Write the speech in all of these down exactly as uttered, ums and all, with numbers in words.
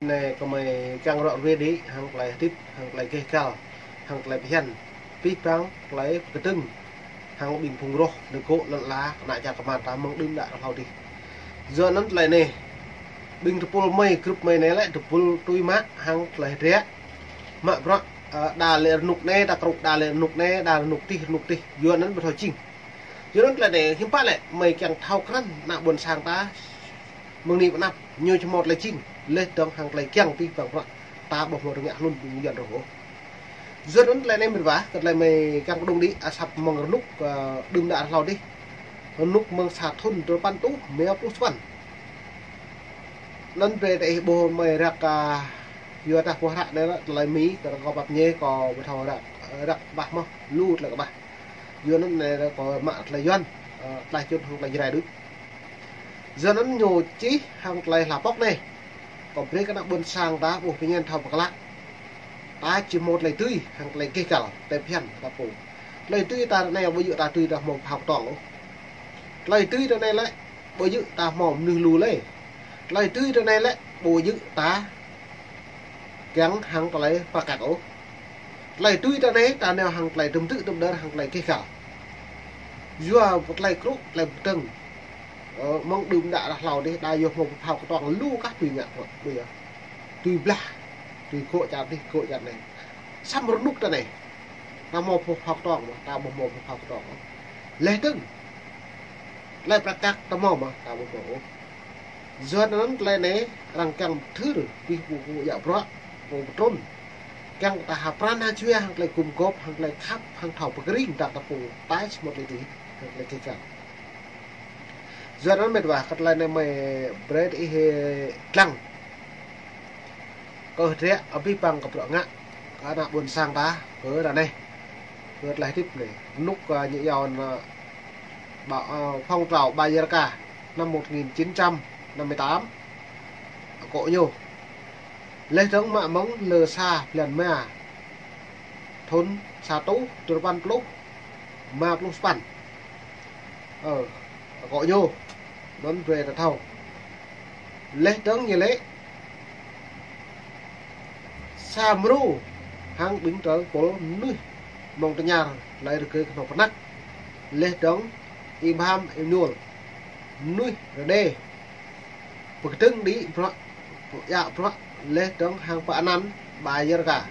Anai kơmơi kiăng ră ruai đĭ hăng tơlơi hơdip, hăng tơlơi gêh gal, hăng tơlơi phiăn, pih pang tơlơi pơkơdơ̆ng hăng ƀing phung roh, nơgŏ lŏn ala, ană čar kơmar ta mơ̆ng đưm đă rơhlâo dih. Yua anŭn tơlơi anai, ƀing tơpul mơi, grup mơi anai lĕ tơpul tui mă hăng tơlơi hơdră. Mă bruă, ơ, đa lĕ rơnŭk anai, ta krŭ đa lĕ rơnŭk anai, đa rơnŭk dih, rơnŭk dih. Yua anŭn ƀu thâo jing. Yua anŭn tơlơi anai, hiư̆m pă lĕ, mơi kiăng thâo krăn ană ƀôn sang ta mơ̆ng anai pơ anăp, ñu či hmâo tơlơi jing, laih dơ̆ng hăng tơlơi kiăng pih pang bruă, ta ƀu hmâo rơngiă hlŭn ƀing Yuan rŏh ôh. Yua anŭn tơlơi anai mĕt wa, kơ tơlơi mơi kiăng kơđông đĭ asăp mơ̆ng rơnŭk, ơ, đưm đă rơhlâo dih. Rơnŭk mơ̆ng sa thŭn duapăn rơtuh rơma pluh sapăn. Anŭn brơi ta ih ƀuh mơi răk, ơ, yua dah ƀuh răk anai lĕ tơlơi Mi, kơ kâo pap ñe kâo ƀu thâo răk, răk kơƀah mơ̆, lu tơlơi kơƀah. Yua anŭn anai kâo mă tơlơi Yuan, ơ, tơlơi čŭn hăng tơlơi Jrai đôč. Yua anŭn ñu čih hăng tơlơi hla pŏk anai. Kâo brơi kơ ană ƀôn sang ta ƀuh pơñen thâo pơklă. Ta či hmâo tơlơi tui hăng tơlơi gêh gal, tơlơi phiăn ta pô. Tơlơi tui ta anai ƀu djơ̆ ta tui ta hmâo phao kơtong ôh. Tơlơi tui ta anai lĕ ƀu djơ̆ ta hmâo mơnuih lu lĕ. Tơlơi tui ta anai lĕ ƀu djơ̆ ta kiăng hăng tơlơi prăk kăk ôh. Tơlơi tui ta anai, ta nao hăng tơlơi tơm tư̆ tơm đơr hăng tơlơi gêh gal. Yua tơlơi krŭ, tơlơi pơkơdơ̆ng. Ơ, mơ̆ng đưm đă rơhlâo dih, đa yua hmâo phao kơtong lu kah tui ngă kơ, ƀu yơh. Tui blah, tui gŏ čar dih, gŏ čar anai. Samơ̆ rơnŭk ta anai. Ta hmâo phao kơtong mơ̆, ta ƀu hmâo phao kơtong mơ̆. Laih dơ̆ng. Tơlơi prăk kăk ta hmâo mơ̆, ta ƀu hmâo ôh. Yua anŭn tơlơi anai, arăng kiăng thâo, pih pô pô djă bruă, pô pơtrŭn. Kiăng ta ha pran ha jua hăng tơlơi gum gŏp, hăng tơlơi khăp, hăng thâo pơkơring ta ta pô, ta či hmâo tơlơi dih, hăng tơlơi gêh gal. Yua anŭn mĕt wa, kơ tơlơi anai mơi brơi ta ih lăng. Kơ hơdră, ơ, pih pang kơ bruă ngă, kơ ană ƀôn sang ta, kơ ră anai. Kơ tơlơi hơdip anai. Rơnŭk, ơ, ñu iâu anŭn, ơ, bă-, ơ, phong trào Ba Ya Ka, năm một nghìn chín trăm năm mươi tám. Akŏ ñu. Laih dơ̆ng mă mơ̆ng lơ sa blan rơma. Thŭn sa rơtuh duapăn pluh rơma pluh sapăn. Ơ, akŏ ñu. Anŭn brơi ta thâo. Laih dơ̆ng ñu lĕ sa mrô hăng ƀing tơpul mơnuih mơ̆ng tơñar tơlơi rơgơi kơhnâo pơnăk. Laih dơ̆ng Abraham Emanuel, mơnuih Rơđê. Pơkơdơ̆ng đĭ bruă, djă bruă, laih dơ̆ng hăng pơanăn Ba Ya Ka.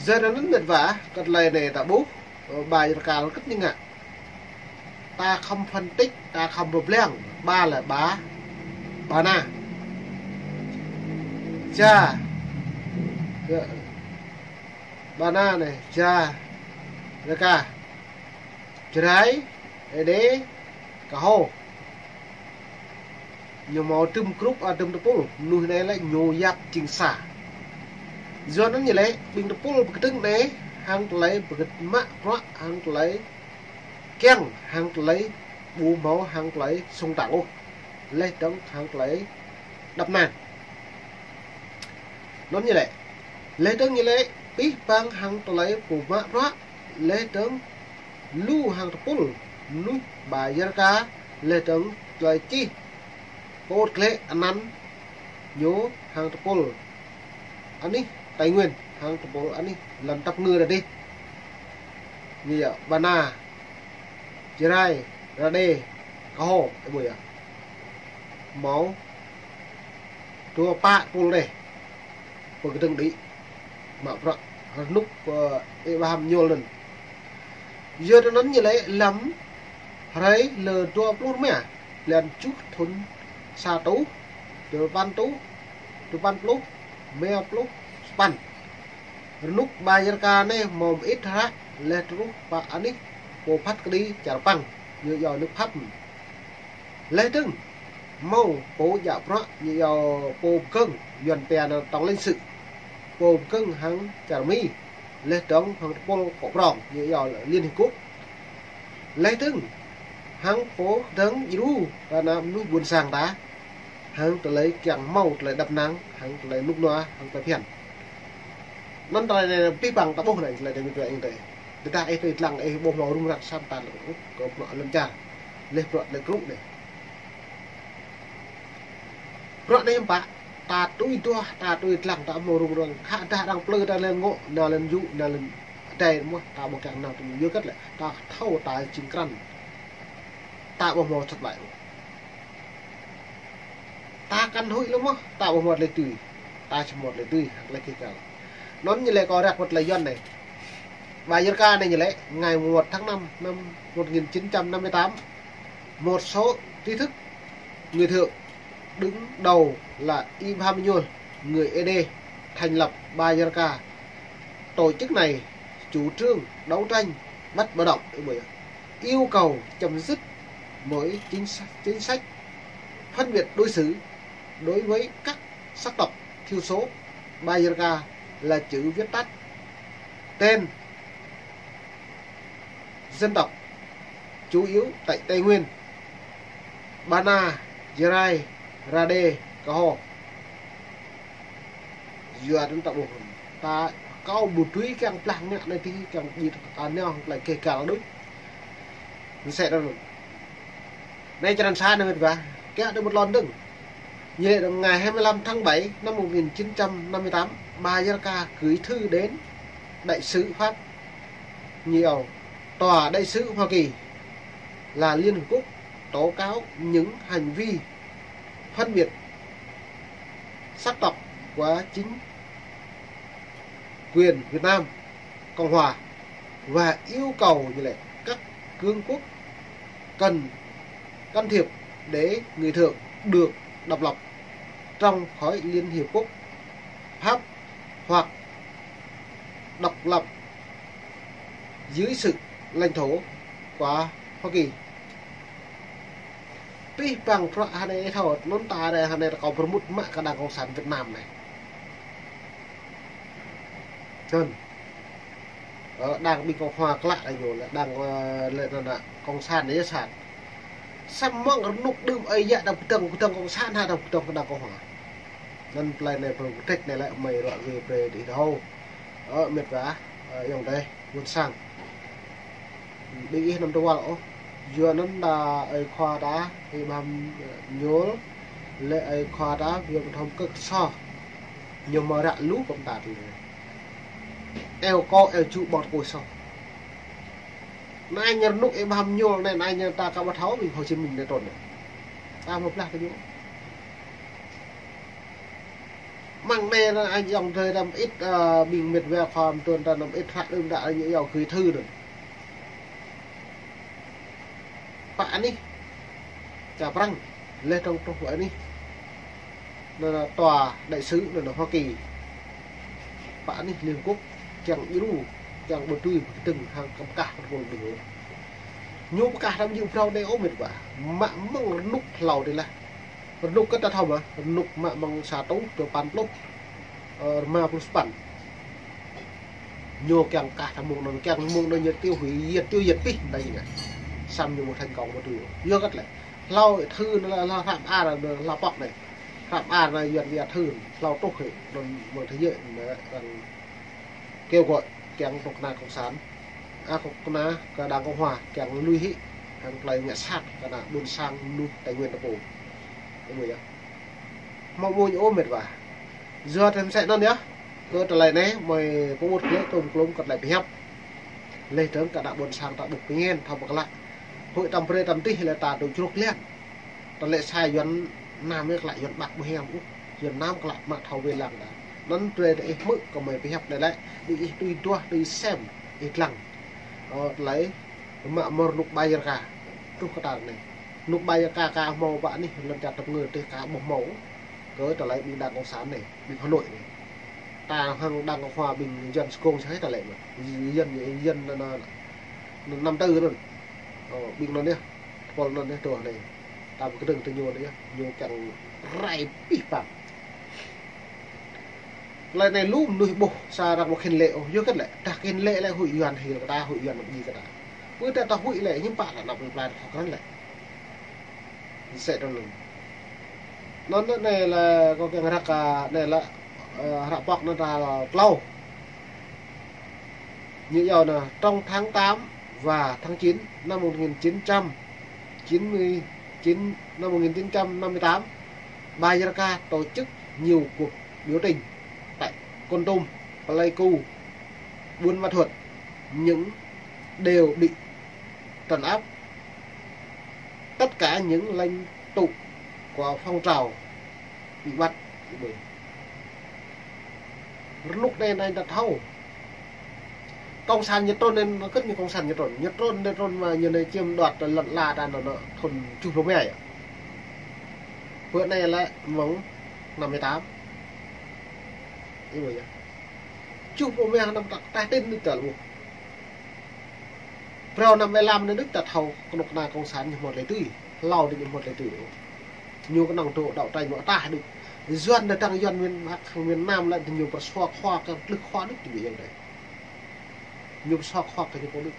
Yua anŭn mĕt wa, kơ tơlơi anai ta ƀuh, ơ, Ba Ya Ka lăng kơ̆t ñu ngă. Ta khŏm phân tích, ta khŏm pơblang, Ba lĕ Ba, Ba Na. Ja, Ya, Ba Na anai, Ja, Ya Ka. Jrai, Rơđê, Kơho. Ñu hmâo tơm grup, ơ, tơm tơpul, mơnuih anai lĕ ñu yap jing sa. Yua anŭn ñu lĕ, ƀing tơpul pơkơdơ̆ng anai, hăng tơlơi pơkơdơ̆ng mă bruă, hăng tơlơi kiăng, hăng tơlơi ƀu hmâo, hăng tơlơi sung tăng ôh. Laih dơ̆ng hăng tơlơi đăp năng. Anŭn ñu lĕ. Laih dơ̆ng ñu lĕ, pih pang hăng tơlơi pơmă bruă, laih dơ̆ng lu hăng tơpul, mơnuih Ba Ya Ka, laih dơ̆ng tơlơi čih. Pơƀut klĕ anăn ñu hăng tơpul anih Tây Nguyên, hăng tơpul anih lŏn tăp ngư ră dih. Ñu yơh, Ba Na, Jrai, Rơđê, Kơho, ơ ƀuh yơh. Hmâo dua pă tơpul anai. Pơkơdơ̆ng đĭ. Mă bruă rơnŭk, ơ, Abraham Emanuel anŭn. Yua anŭn ñu lĕ lăm hrơi lơ dua pluh rơma, blan tơjuh thŭn sa rơtuh, duapăn rơtuh, duapăn pluh, rơma pluh sapăn. Rơnŭk Ba Ya Ka anai hmâo mơit hră, laih truh pơ anih pô phat kơđi čar Păng, ñu iâu nước Pháp. Laih dơ̆ng, hmâo pô djă bruă, ñu iâu pô pơgơ̆ng, Yuan pia anŭn tổng lãnh sự. Pô pơgơ̆ng hăng čar Mi, laih dơ̆ng hăng tơpul kŏ prong, ñu iâu Liên Hiệp Quốc. Laih dơ̆ng, hăng pô dơ̆ng djru, kơ ană mơnuih ƀôn sang ta, hăng tơlơi kiăng hmâo, tơlơi đăp năng, hăng tơlơi rơnŭk rơnua, hăng tơlơi phiăn. Anŭn tơlơi anai pih pang ta ƀuh anai, tơlơi anai mĕt wa ing tê. Tơdah ih tui lăng ih ƀuh hmâo rŭng răng sa mơta lĕ, kơ bruă lŏn čar. Laih bruă tơlơi krŭ anai. Bruă anai hiư̆m pă. Ta tui duah, ta tui lăng, ta ƀu hmâo rŭng răng. Khă dah arăng plư ta lĕ ngŏ, nao lĕ yŭ, nao lĕ adai mơ̆n, ta ƀu kiăng nao tui yŭ kơt lĕ. Ta thâo ta jing krăn. Ta ƀu hmâo thất bại. Ta kăn huĭ lĕ mơ̆n, ta ƀu hmâo tơlơi tui. Ta či hmâo tơlơi tui, hăng tơlơi kih kal. Anŭn ñu lĕ kâo răk wơ̆t tơlơi Yuan anai. Ba Yerka anai ñu lĕ, ngày mùng một tháng năm năm một nghìn chín trăm năm mươi tám, một số trí thức người Thượng, đứng đầu là Y Bham Nhol, người Ê Đê, thành lập Ba Yerka. Tổ chức này chủ trương đấu tranh, bất bạo động, yêu cầu chấm dứt mọi chính sách, chính sách phân biệt đối xử đối với các sắc tộc thiểu số. Ba Yerka là chữ viết tắt tên dân tộc chủ yếu tại Tây Nguyên: Bana, Jarai, Rade, Kaho. Yua anŭn ta ƀuh, ta kâo ƀu dưi kiăng blah ngă anai tih, kiăng djik ta nao hăng tơlơi kih kal đôč. Mơsĕ anŭn. Anai črăn sa anai mĕt wa, kiăng đôč mơ̆t lŏn dơ̆ng. Ñu lĕ: Ngày hai mươi lăm tháng bảy năm một nghìn chín trăm năm mươi tám, Ba Yerka gửi thư đến đại sứ Pháp, nhiều tòa đại sứ Hoa Kỳ là Liên Hợp Quốc tố cáo những hành vi phân biệt sắc tộc của chính quyền Việt Nam Cộng Hòa và yêu cầu như lệ các cường quốc cần can thiệp để người Thượng được độc lập trong khỏi Liên Hiệp Quốc Pháp hoặc độc lập dưới sự lãnh thổ của Hoa Kỳ. Pih păng prăk hơnai thâo, anŭn ta anai hơnai kâo pơrmŭt mă kơ Đảng Cộng sản Việt Nam anai. Anŭn. Ơ, Đảng ƀing Cộng hòa klă anai ñu lĕ, Đảng, ơ, lĕ anŭn anŭn, Cộng sản anai sat. Samơ̆ rơnŭk đưm ơi yă dŏ pơdơ̆ng, pơdơ̆ng Cộng sản hă, dŏ pơdơ̆ng Đảng Cộng hòa. Anŭn tơlơi anai pơrơtrek anai lĕ mơi ră ruai brơi đĭ thâo. Ơ, mĕt wa, ơ, ayŏng adơi ƀôn sang. Ƀing ih anăm tơwăl ôh. Yua anŭn đa ơi khua ta, Y Bham Nhol, lĕ ơi khua ta, Viêm Thom Kơk soh. Ñu mă ră lu kơm ta tui anai. Eo kơ, eo ču ƀơ̆ng tơkuih soh. Anai ñu rơnŭk Y Bham Nhol anai, anai ñu ta aka ƀu thâo ƀing Hồ Chí Minh anai trŭn anai. Ta hmâo blah kơ ñu. Mơ̆ng anai anŭn ayŏng adơi anăm ĭt, ơ, ƀing mĕt wa khua mơtuan ta anăm ĭt hră đưm đă ñu yua gửi thư anŭn. Pă anih čar Prăng, leh dơ̆ng truh pă anih anŭn tòa đại sứ anŭn Hoa Kỳ. Pă anih Liên Hợp Quốc, kiăng djru, kiăng ƀu dưi pơkơdơ̆ng hăng kơ pơkah pơtơpul ƀing ôh. Ñu pơkah tơm jing phrâo anai ôh mĕt wa. Mă mơ̆ng rơnŭk hlâo anai lah. Rơnŭk kơ ta thâo mă, rơnŭk mă mơ̆ng sa rơtuh dua păn pluh, ơ, rơma pluh sapăn. Ñu kiăng kah ta mơ̆ng anŭn, kiăng mơ̆ng anŭn ñu tiêu hủy, diệt, tiêu diệt pih, anai ñu ngă. Samơ̆ ñu ƀu thành công ƀu dưi. Yua kơ tơlơi. Hlâo thư anŭn lĕ, hlâo hră mơar anŭn, hlâo pŏk anai. Hră mơar anai Yuan wia thư, hlâo truh hĭ, anŭn mơ̆ng thế giới anŭn arăng kêu gọi kiăng kơ kơnuk kơna Cộng sản. A, kơnuk kơna kơ Đảng Cộng hòa, kiăng lui hĭ hăng tơlơi ngă sat kơ ană ƀôn sang mơnuih Tây Nguyên ta pô. Ơ, mơi yơh. Hmâo mơ̆ ñu ôh mĕt wa. Yua tơm sĕ anŭn yơh. Kơ tơlơi anai, mơi pơƀut glaĭ tôm klôm kơ tơlơi pơhiăp. Leh dơ̆ng kơ ană ƀôn sang ta ƀuh pơñen, thâo pơklă. Hơi tăm brơi tăm tih lĕ ta dŏ čruk lian. Tơlơi sa Yuan Nam yơh klă, Yuan Bắc ƀu hiam ôh. Yuan Nam klă mă thâo wai lăng ta. Anŭn brơi ta ih hmư̆ kơ mơi pơhiăp anai lĕ, ƀing ih tui duah, tui sem, ih lăng. Ơ, tơlơi mă mơ̆ng rơnŭk Ba Yerka. Truh kơ ta anai. Rơnŭk Ba Yerka aka hmâo pă anih lŏn čar tơpơngơ̆ tih aka ƀu hmâo. Kơ tơlơi ƀing Đảng Cộng sản anai, ƀing Hà Nội anai. Ta hăng Đảng Cộng hòa ƀing Yuan sơkông sơhai tơlơi mơ̆n. Yuan, Yuan anŭn, anŭn, anŭn năm tư anŭn. Ơ, ƀing anŭn yơh. Tơpul anŭn yơh truh anai. Ta pơkơdơ̆ng tơ ñu anai yơh. Ñu kiăng rai pih păng. Tơlơi anai lu mơnuih ƀuh sa arăng ƀu khĭn lĕ ôh, yua kơ tơlơi. Dah khĭn lĕ lĕ huĭ Yuan hil kơ ta, huĭ Yuan mơ̆ng djai kơ ta. Pơ ta ta huĭ lĕ, hiư̆m pă ta anăp plơi pla ta thâo krăn lĕ. Mơsĕ tơl anŭn. Anŭn anai lĕ kâo kiăng răk, ơ, anai lĕ, ơ, hră pŏk anŭn ta hlâo. Ñu yua anŭn, trong tháng tám và tháng chín năm một nghìn chín trăm chín mươi chín, năm một nghìn chín trăm năm mươi tám, Ba Yerka tổ chức nhiều cuộc biểu tình tại Kon Tum, Pleiku, Buôn Ma Thuột, những đều bị trấn áp. Tất cả những lãnh tụ của phong trào bị bắt. Rơnŭk anai anai ta thâo. Cộng sản ñu trŭn anai, ñu kơ̆t ñu cộng sản ñu trŭn. Ñu trŭn, ñu trŭn mă ñu anai chiếm đoạt lŏn ala ta anŭn, anŭn thŭn tơjuh pluh rơma yơh. Bơ anai lĕ mơ̆ng năm mươi tám. Ih ƀuh yơh. Tơjuh pluh rơma năm ta, ta tin đôč ta lu. Phrâo năm mươi lăm anai đôč ta thâo kơnuk kơna cộng sản ñu hmâo tơlơi tui. Hlâo đôč ñu hmâo tơlơi tui. Ñu kơnơ̆ng tŭ đaŏ tơlơi ñu ataih đôč. Yuan đa tăng Yuan miền Bắc hăng miền Nam lĕ ñu pơsua khua kơ plư khua đôč tui yơh đôč. Ñu pơsua khua kơ ñu pô đôč.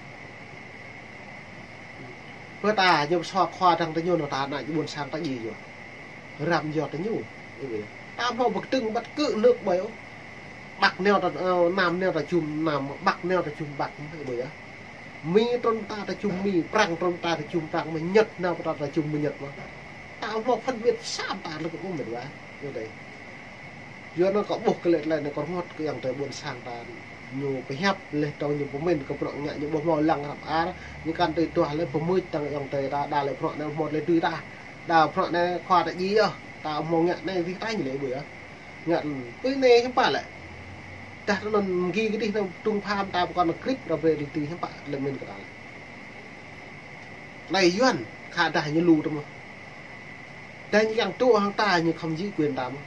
Bơ ta ñu pơsua khua tăng tơ ñu anŭn ta ană ƀôn sang ta djai yơh. Răm yơh tơ ñu. Ih ƀuh yơh. Ta hmâo pơkơdơ̆ng băt kơ nước ƀơi ôh. Bắc nao ta, ơ, Nam nao ta jum Nam, Bắc nao ta jum Bắc, ih ƀuh yơh. Mi trŭn ta ta jum Mi, Prăng trŭn ta ta jum Prăng, mơ̆ Nhật nao ta ta jum mơ̆ Nhật mơ̆. Ta hmâo phân biệt sa ta lĕ kơ ƀuh mĕt wa. Yơh đôč. Yua anŭn kâo ƀuh kơ lĕ tơlơi anai kâo rơngot kơ ayŏng adơi ƀôn sang ta ñu pơhiăp lĕ tơl ñu pơmĭn kơ bruă ngă ñu ƀu hmâo lăng rap ar, ñu kăn tui tuah lĕ pơmưč tăng ayŏng adơi ta, đa lĕ bruă anai hmâo tơlơi tui ta. Đa bruă anai khua ta djai yơh, ta hmâo ngă anai rĭh ta ñu lĕ ƀuh yơh. Ngă tui anai hiư̆m pă lĕ. Dah tơ anŭn mơgi kơ dih anŭn trung pha ta pơkŏn krip ră brơi tui hiư̆m pă lĕ mĭn kơ ta lĕ. Tơlơi Yuan khă dah ñu lu tơ mơ̆. Dah ñu kiăng tŭ hăng ta ñu khŏm djai quyền ta mơ̆.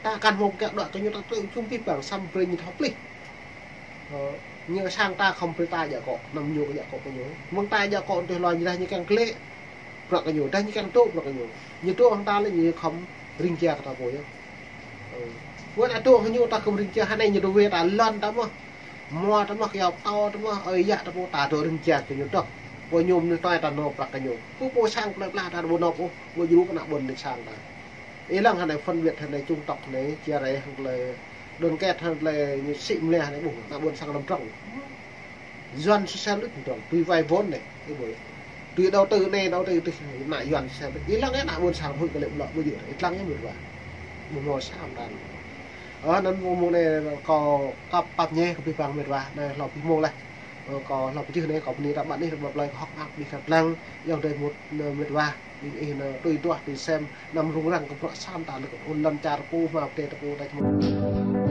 Ta kăn hmâo kiăng đuaĭ kơ ñu ta tŭ jum abih bang samơ̆ brơi ñu thâo plih. Ơ, ñu sang ta khŏm brơi ta djă akŏ, anăm ñu kơ djă akŏ kơ ñu. Mơ̆ng ta djă akŏ tui hloi ñu dah ñu kiăng klĕ bruă kơ ñu, dah ñu kiăng tŭ bruă kơ ñu. Ñu tŭ hăng ta lĕ ñu khŏm ring jia kơ ta pô yơh. Ơ. Wơ̆t ăt tŭ hăng ñu ta khŏm ring jia, hơnai ñu tŭ wai ta lŏn ta mơ̆. Hmua ta mơ̆, kyâo pơtâo ta mơ̆, ơi yă ta pô ta dŏ ring jia kơ ñu dŏ. Pô ñu mơnuih tơnap ta nao prăk kơ ñu. Pô pô sang plơi pla ta ƀu nao pô, pô djru kơ ană ƀôn anai sang ta. Ih lăng hơnai phân biệt hơnai chủng tộc hơnai chia rẽ hăng tơlơi đoàn kết hăng tơlơi ñu sĭ mlĕ hơnai ƀuh, ană ƀôn sang lăm drŏng. Yuan socialist drŏng, tui vay vốn anai, ih ƀuh. Tui đầu tư anai, đầu tư tui ană Yuan socialist. Ih lăng ană ƀôn sang huĭ kơ lĕ ƀlŏ ƀu djơ̆, ih lăng yơh mĕt wa. Ƀu hmâo sa mơ̆n. Ơ, anŭn mơ̆ng mơ̆ng anai kâo kăp pap ñe kơ abih bang mĕt wa, anai hlâo abih mông laih. Ơ, kâo hlâo pơjưh anai, kâo bơni ră mơ̆ng anih, ră mơ̆ng plơi kơ hŏk mơak abih kơ lăng, ayŏng adơi mŭt, anai mĕt wa, ƀing ih anai tui tuah tui sem, anăm rŭng răng kơ bruă sa mơ̆n ta lĕ kơ ôn lăn čar ta pô, hmua pơtê ta pô ta čơmơ̆.